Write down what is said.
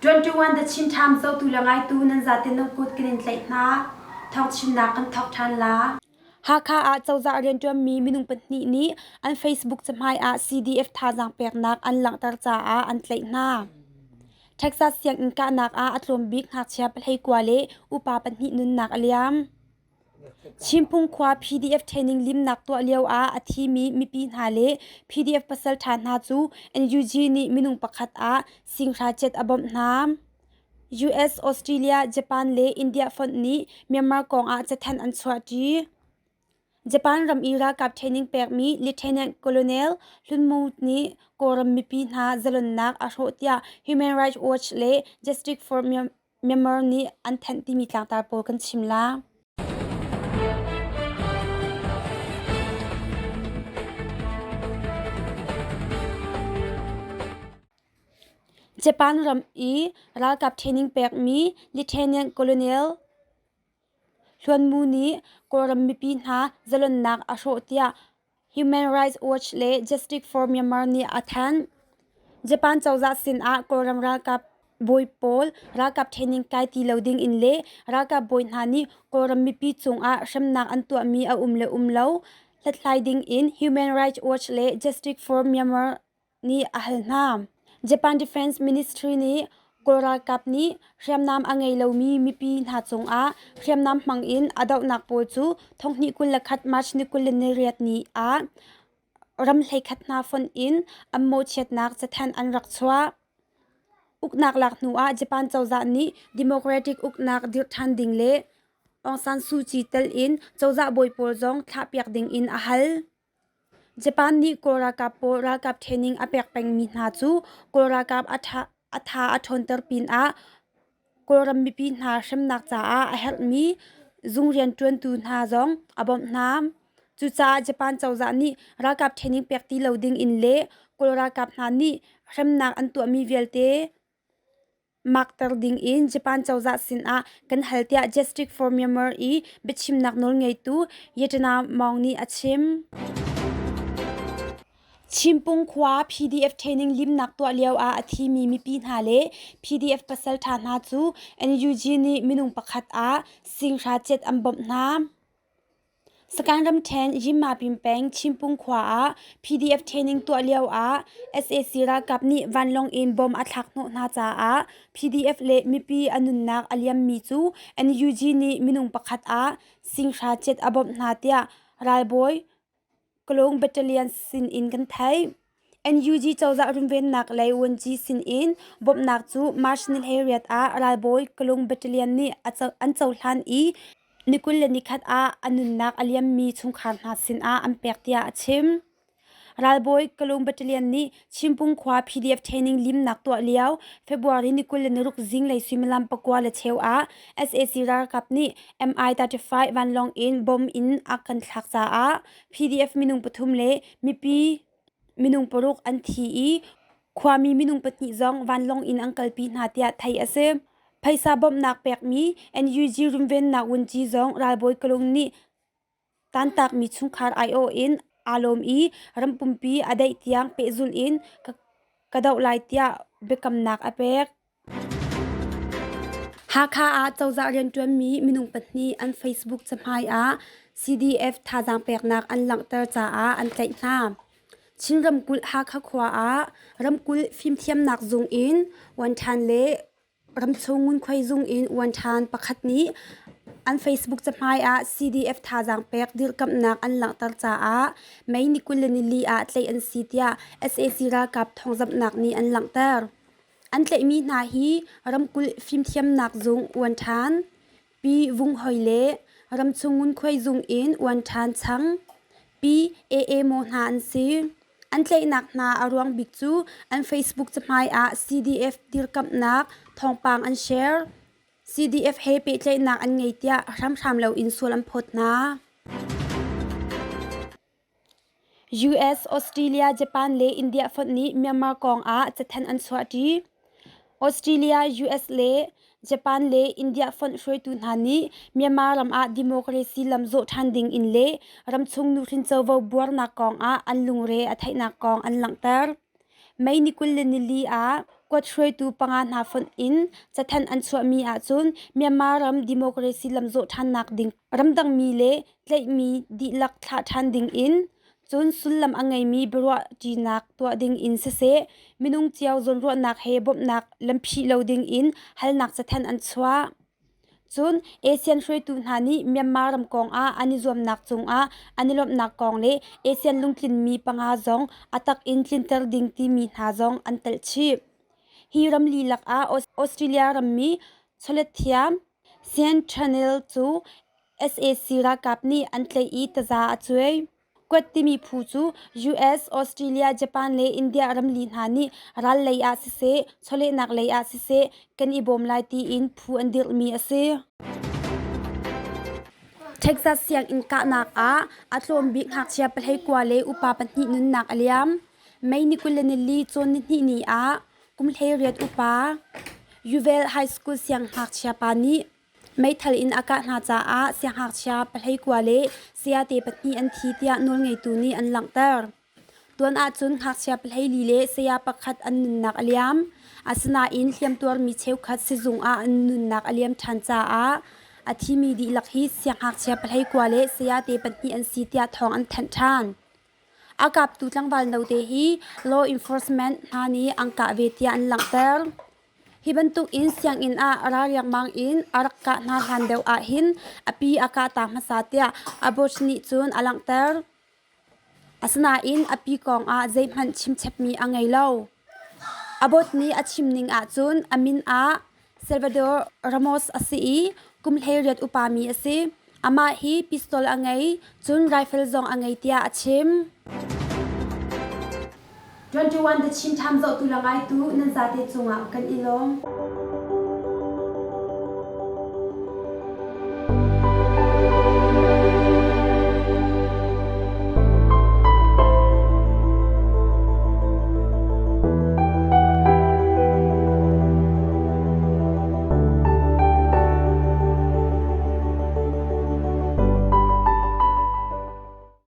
21 The Chin Times zohtu le ngaitu nan zaten nan kut kan in tlaih hna. Thawngchimnak kan thawk ṭhan la. Hakha ah cozah rianṭuanmi minung pahnih nih an Facebook cahmai ah CDF thazaang peknak an langhter caah an tlaih hna. Texas sianginn kahnak ah a tlawm bik ngakchia pahlei kua le upa pahnih nunnak a liam. Chimpung khua PDF training limnak tuah lio ah a thimi mipi hna le PDF pasalṭha hna cu NUG nih minung pakhat ah singhra cet a bawmh hna. US, Australia, Japan le India fonh nih Myanmar kong ah cathanh an chuahṭi. Japan ram i ralkap training pekmi Lieutenant Colonel Hlun Mu nih Kawlram mipi hna zalonnak a hrawh tiah Human Rights Watch le Justice for Myanmar nih an thanh timi tlangtar pawl kan chim la. Japan ram i ralkap training pekmi Lieutenant Colonel Hluan Mu nih Kawlram mipi hna zalonnak a hrawh tiah Human Rights Watch le Justice for Myanmar nih a thanh. Japan cozah sinah Kawlram ralkap bawi pawl ralkap training kai ti lo ding in le ralkap bawi hna nih Kawlram mipi cungah hremnak an tuahmi a um le um lo hlathlai ding in Human Rights Watch le Justice for Myanmar nih a hal hna. Japan Defense Ministry nih Kawl ralkap nih hriamnam a ngei lomi mipi hna cungah hriamnam hmang in a dohnak pawl cu thonghnih 21 March ni 28 ni ah ram hleikhat hna fonh in an mawhchiatnak cathanh an rak chuah. Uknak lak hnu ah Japan cozah nih democratic uknak dirh ṭhan ding le Aung San Suu Kyi tel in cozah bawi pawl zong thlahpiak ding in a hal. Japan nih Kawl ralkap pawl ralkap training a pek pengmi hna cu Kawl ralkap a tha a ṭhawnter pinah Kawlram mipi hna hremnak caah a herhmi zung rianṭuantu hna zong a bawmh hna. Cucaah Japan cozah nih ralkap training pek ti lo ding in le Kawl ralkap hna nih hremnak an tuahmi vialte makter dingin Japan cozah sinah kan hal tiah Justice for Myanmar i biachimnak nawlngeitu Yetana Maung nih a chim. Chimpung khua PDF training limnak tuah lio ah a thimi mipi hna le PDF pasalṭha hna cu NUG nih minung pakhat ah singhra cet an bawmh hna. Sagaing ramṭhen Yinmapin peng Chimpung khua ah PDF training tuah lio ah sac ralkap nih vanlawng in bomb a thlak hnawh hna caah PDF le mipi a nunnak a liammi cu NUG nih minung pakhat ah singhra cet a bawmh hna tiah ralbawi Kalung Battalion sin in kan theih. NUG cozah runvennak lei vuanci sin in bawmhnak cu March ni 18 ah ralbawi Kalung Battalion nih an cohlan i ni 21 ah a nunnak a liammi chungkhar hna sinah an pek tiah a chim. Ralbawi Kalung Battalion nih Chimpung khua PDF training limnak tuah lio February ni 26 zinglei suimilam 9:15 ah sac ralkap nih Mi-35 vanlawng in bomb in a kan thlak caah PDF minung pathum le mipi minung paruk an thi i khuami minung pahnih zong vanlawng in an kalpi hna tiah theih a si. Phaisa bawmhnak pekmi NUG runvennak vunci zong ralbawi Kalung nih Tantakmi chungkhar aiawh in aa lawm i ram pumpi a daih tiang pehzulh in ka doh lai tiah biakamnak a pek. Hakha ah cozah rianṭuanmi minung pahnih an Facebook cahmai ah CDF thazaang peknak an langhter caah an tlaih hna. Chin ramkulh Hakha khua ah ramkulh fimthiamnak zung in uan ṭhan le Ramchung ngunkhuai zung in uan ṭhan pakhat nih an Facebook cahmai ah CDF thazaang pek dirkamhnak an langhter caah May ni 24 ah tlaih an si tiah sac ralkap thawngzamhnak nih an langhter. An tlaihmi hna hi ramkulh fimthiamnak zung uan ṭhan Pi Vung Hoi le ramchung ngunkhuai zung in uan ṭhan chang Pi AA Maw hna an si. An tlaihnak hna a ruang bik cu an Facebook cahmai ah CDF dirkamhnak thawngpang an share. CDF he pehtlaihnak an ngei tiah hramhram loin sual an phawt hna. US, Australia, Japan le India fonh nih Myanmar kong ah cathanh an chuahṭi. Australia, US le Japan le India fonh hruaitu hna nih Myanmar ram ah democracy lam zawh ṭhan ding in le ramchung nuhrin covo buarnak kong ah an lungre a theihnak kong an langhter. May ni 24 ah. Quad hruaitu panga hna fonh in cathanh an chuahmi ahcun Myanmar ram democracy lamzawh ṭhannak ding ramdangmi le tlaihmi dihlak thlah ṭhan ding in cun sullam a ngeimi biaruahṭinak tuah ding in siseh minung cio zawnruahnak he bawmhnak lamphih lo ding in halnak cathanh an chuah. Cun ASEAN hruaitu hna nih Myanmar ram kong ah an i zuamnak cungah an i lawmhnak kong le ASEAN lungtlinmi panga zong a tak in tlinter ding timi hna zong an telh chih. Hi ram lilak ah Australia rammi chawlet thiam Sean Channel cu sac ralkap nih an tlaih i taza a cuai. Quad timi phu cu US, Australia, Japan le India ramli hna nih ral lei ah siseh, chawlehnak lei ah siseh kan i bawm lai tiin phu an dirhmi a si. Texas sianginn kahnak ah a tlawm bik ngakchia 19 le upa pahnih nunnak a liam. May ni 24 cawn nihnih ni ah kum 18 upa Uvalde High School siangngakchia pa nih Meithal in a kah hna caah siangngakchia 19 le sayate pahnih an thi tiah nawlngeitu nih an langhter. Tuan ahcun ngakchia 14 le saya pakhat an nunnak a liam. Asinain hliamtuarmi cheukhat sizung ah an nunnak a liam ṭhan caah a thimi dihlak hi siangngakchia 19 le sayate pahnih an si tiah thawng an thanh ṭhan. A kaptu tlangval note hi law enforcement hna nih an kah ve tiah an langhter. Hi bantuk in sianginn ah ra riangmang in a rak kah hna hlan deuh ahhin a pi a kah ta hmasa tiah Abbott nih cun a langhter. Asinain a pi kong ah zeihmanh chimchepmi a ngei lo. Abbott nih a chim ning ahcun a min ah Salvador Ramos a si i kum 18 upami a si. Amah hi pistol a ngei, cun rifle zong a ngei tiah a chim. 21 The Chin Times zohtu le ngaitu nan zate cungah kan i lawm.